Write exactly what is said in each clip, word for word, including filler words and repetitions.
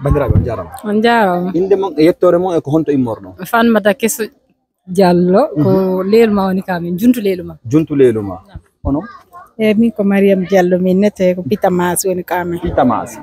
Banndiraaɓe, on njaaraama. On njaaraama. Innde mon e yettoore mon e ko honto immorɗon? Fatmata Keso Diallo, ko Leeluma woni ka men, Juntu Leeluma. Juntu Leeluma. Onon? E min ko Mariam Diallo, min nete ko Pitamaasi woni ka men. Pitamaasi.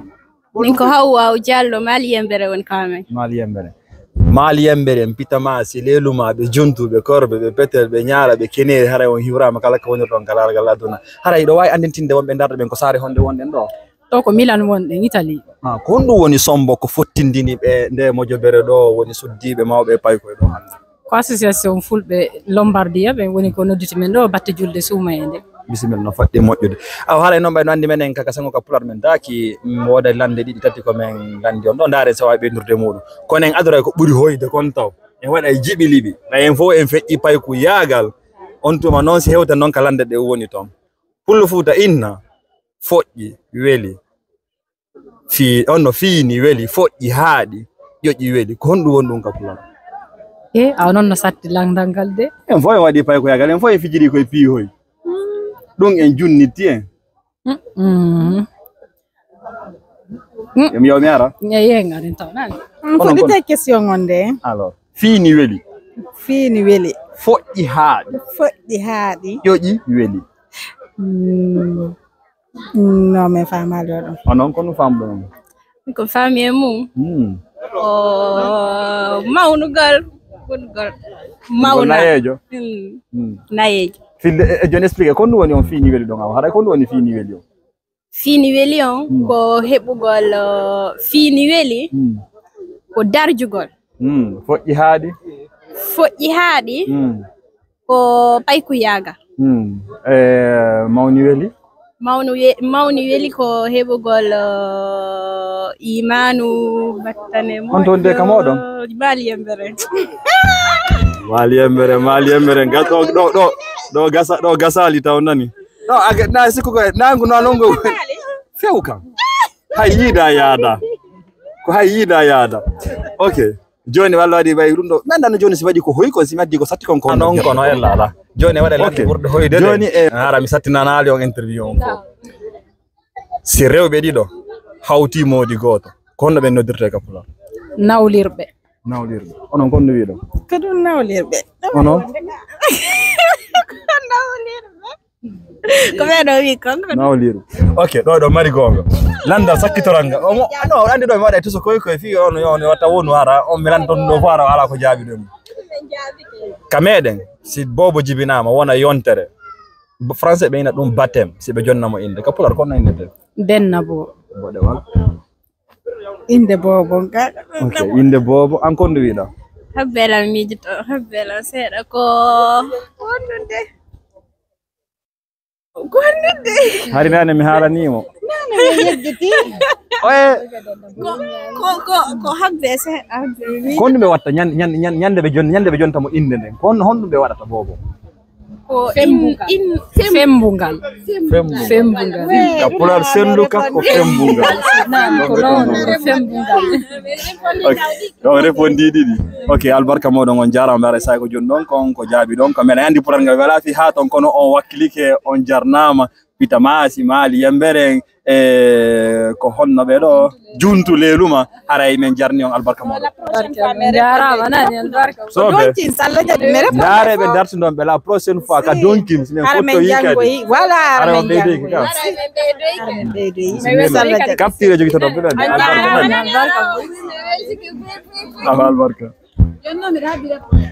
Min ko Hawwa Diallo, Maali Yembere woni ka men. Maali Yembere. Maali Yembere, Pitamaasi, Leelumaaɓe, Juntuɓe, Korɓe, ɓe Petel, ɓe Ñaala, ɓe Keneeri, haray on hiwraama kala ko woni ɗon ka laargal aduna. Haray ɗo waawi anndintinde wonɓe Ndarɗe ɓen ko saare honde wonɗen ɗo? Ɗo ko Milan wonɗen, Italie. Ah, ko honɗum woni sombo ko fottindini ɓe nde mojobere ɗo woni suddiiɓe mawɓe e paykoy ɗo hannde? Ko association fulɓe Lombardiya, ɓe woni ko nodditi men ɗo batte julde suumayeende. Bisimilla, no faɗɗi moƴƴude. Awa, haray noon ɓay no anndi menen kaka sengo ka pular men daaki, mm, wooda lande ɗiɗi tati ko men lanndi on ɗo, ndaaren so waawi ɓeydurde muɗum. Kono en adoray ko ɓuri hoyde kon taw. En waɗay jiɓi liɓi. Ɓay en fof en feƴƴi payku yaagal. On tuma noon si hewta noon ka lande ɗe woni toon. Pullo Fuuta inna, foƴƴi, weli. Fii, on no fiini, weli, foƴƴi, haaɗi, ƴoƴi, weli. Ko honɗum woni ɗum ka pular? E, awa noon no satti lanndal ngal de. En fof en waɗi paykoyagal, en fof en fijiri koye piihoy. Ɗum en junnitti en. Mm, mm. Yo mi, yo mi ara? Eyi, eyi, ngarin taw nani. Kono, kono. Fuɗɗite question on de. Alors, fiini weli. Fiini weli. Foƴƴi haaɗi. Foƴƴi haaɗi. Ƴoƴi weli. Mm. No, mi faamaali ɗum. Onon ko no faamɗon? Ko faami e mum. Hmm. Ko mawnugol, wonugol. Mawna. Nayeejo? Hmm. Hmm. Nayeejo. Filde, e, e, jooni expliqué, ko honɗum woni on fiini weli ɗon awa? Haray ko honɗum woni fiini weli on? Fiini weli on, hmm, ko heɓugol, uh, fiini weli, hmm, ko darjugol. Hmm. Foƴƴi haaɗi? Foƴƴi haaɗi. Hmm. Ko paykuyaagal. Hmm. E, mawni weli? Mawni we-, mawni weli ko heɓugol, uh, imaanu battane moƴƴo. Honto woni de ka mooɗon? Maali Yembere. Maali Yembere, Maali Yembere. Ga-, ɗo, ɗo, ɗo, ɗo gasa, ɗo gasaali taw nani. Ɗo, a ga-, na sikku ko, nangu no, nongo. Few kam. Hay yiida yaada. Ko hay yiida yaada. Ok. Jooni walla waɗi ɓay ɗum ɗo. Mi anndaa no jooni si waɗi ko hoy kon, si mi addi ko satti kon, kon non kono ella ala. Jooni waɗa lande ɓurɗo hoyde de. Jooni e hara mi sattinanaali on interview on fof. Si rewɓe ɗiɗo hawti moodi gooto, ko honno ɓe noddirte ka pular? Nawlirɓe. Nawlirɓe. Onon ko honno wiɗo? Ko ɗum nawlirɓe. Onon? Ko nawlirɓe. Ko ɓe ɗo wi kon. Nawliru. Ok, ɗo, ɗo mari goonga. Landal sakkitoral ngal. O mo, no, andi ɗo mi waɗa tuso koy koy fi on, on watta wonu ara, on mi lanton ɗo fo ara, ala ko jaabi ɗum. Ka meɗen, si boobo jibinaama, wona yontere. B-, français ɓe ina ɗum baptême, si ɓe jonna mo innde. Ka pular, ko honno innete? Denna bo. Boɗewal. Innde boobo nga. Ok, innde boobo. An ko ndu wiɗa? Habbelam miijoto, habbelam seeɗa ko wondude. Ko wondude. Hari nane mi haalani mo. Nane mi yeggiti. Oye. Ko, ko, ko, ko habbe seeɗa, habbe mi. Ko honɗum ɓe watta ñan-, ñan-, ñan-, ñande ɓe jon-, ñande ɓe jonta mo innde nden? Ko hon-, honɗum ɓe waɗata boobo? Ko in, in, fem-, fembungal. Fembungal. Fembungal. Ka pular sendu ka ko fembungal. Nan ko non, ko fembungal. Ok. On repondi ɗiɗi. Ok, albarka moɗon, on jaaraama, mbaɗa saay ko jooni ɗon, kon ko jaabi ɗon. Ko men andi pular ngal wela fi haa ton, kono on wakkilike, on jarnaama. Pita Maasi, Maali Yembere, e ko honno ɓe ɗo? Juntu Leeluma, haray men jarni on, albarka moɗon. Barka, on jaaraama, nani albarka. Soɓe. Donkin, Salla Jadi, mere ko ndaare ɓe dartindon ɓe la prochaine fois ka Donkin, si men hara men fottoyi kadi. Janngoyi, voilà, hara men on ɓeydoyi janngoyi. Ka. Hara men ɓeydoyi. Hara men ɓeydoyi. Bismillah. Salla Jadi. Capture jogi to ɗon, ɓe ɗon. Albarka. Albarka. Albarka.